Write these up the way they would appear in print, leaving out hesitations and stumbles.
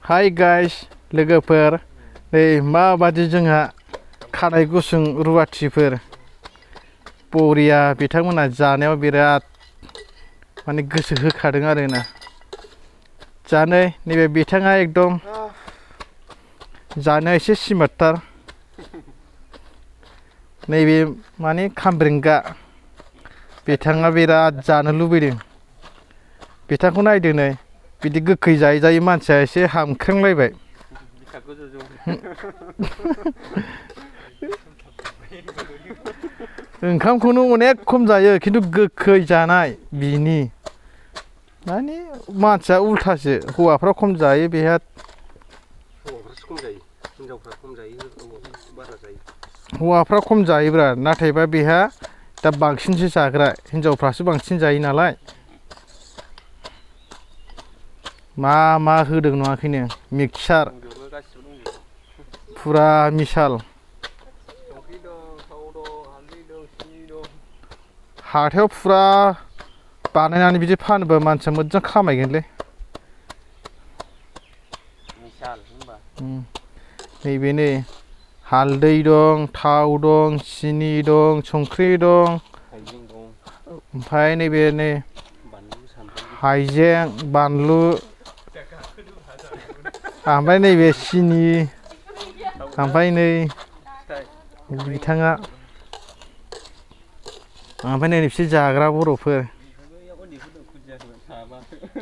hi guys लोगोफोर नै माबादि जोंहा खानाय गुसुं रुवाथिफोर बरिया बिथांमोना जानायाव बिराद माने गोसो होखादों आरोना जानो नैबे बिथाङा एकदम जानो एसे सिमार्टथार नैबे माने खामब्रेंगा बिथाङा बिराद जानो लुबैदों बिथांखौ नायदो नै बिदि गोखै जायै जायै मानसिया एसे हामख्रेंलायबाय ओंखामखौनो अनेक खम जायो खिन्थु गोखै जानाय बिनि माने मानसिया उल्थासो हौवाफ्रा खम जायो बेहा हौवाफ्रा खम जायोब्रा नाथायबा बेहा दा बांसिनसो जाग्रा हिनजावफ्रासो बांसिन जायो नालाय मा होदों नुवाखैनो मिक्सार फुरा मिसाल हाथायाव फुरा बानायनानै बिदि फानोबा मानसिया मोजां खामायगोनलै नैबे नै हालदै दं थाव दं सिनि दं संख्रि दं ओमफ्राय नैबे नै हाइजें बानलु ओमफ्राय नैबे सिनि ओमफ्राय नै बिथाङा ओमफ्राय नै बिसोर जाग्रा बर'फोर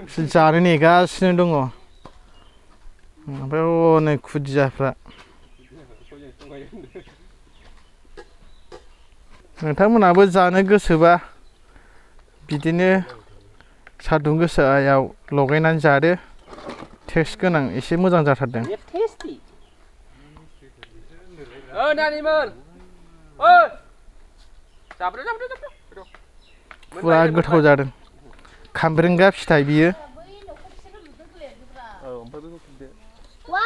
बिसोर जानो नेगासिनो दङ ओमफ्राय हनै खुदियाफ्रा नोंथांमोनाबो जानो गोसोबा बिदिनो सादुं गोसायाव लगायनानै जादो टेस्ट गोनां एसे मोजां जाथारदों फुरा गोथाव जादों खामब्रेंगा फिथाइ बियो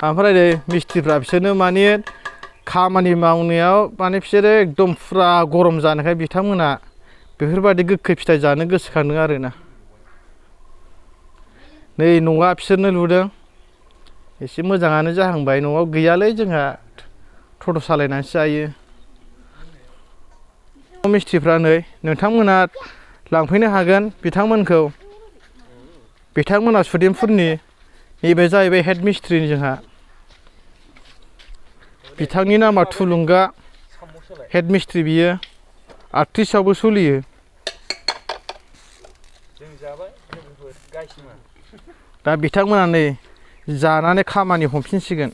ओमफ्राय नै मिस्ट्रिफ्रा बिसोरनो माने खामानि मावनायाव माने बिसोरो एकदम फुरा गरम जानायखाय बिथांमोना बेफोरबायदि गोखै फिथाइ जानो गोसोखांदों आरोना नै न'आ बिसोरनो लुदों एसे मोजाङानो जाहांबाय न'आव गैयालै जोंहा टट' सालायनानैसो जायो मिस्ट्रिफ्रा नै नोंथांमोना लांफैनो हागोन बिथांमोना सुदेमफुरनि नैबे जाहैबाय हेड मिस्ट्रि जोंहा बिथांनि नामा थुलुंगा हेड मिस्ट्रि बियो आर्टिस्टआवबो सोलियो दा बिथांमोना नै जानानै खामानि हमफिनसिगोन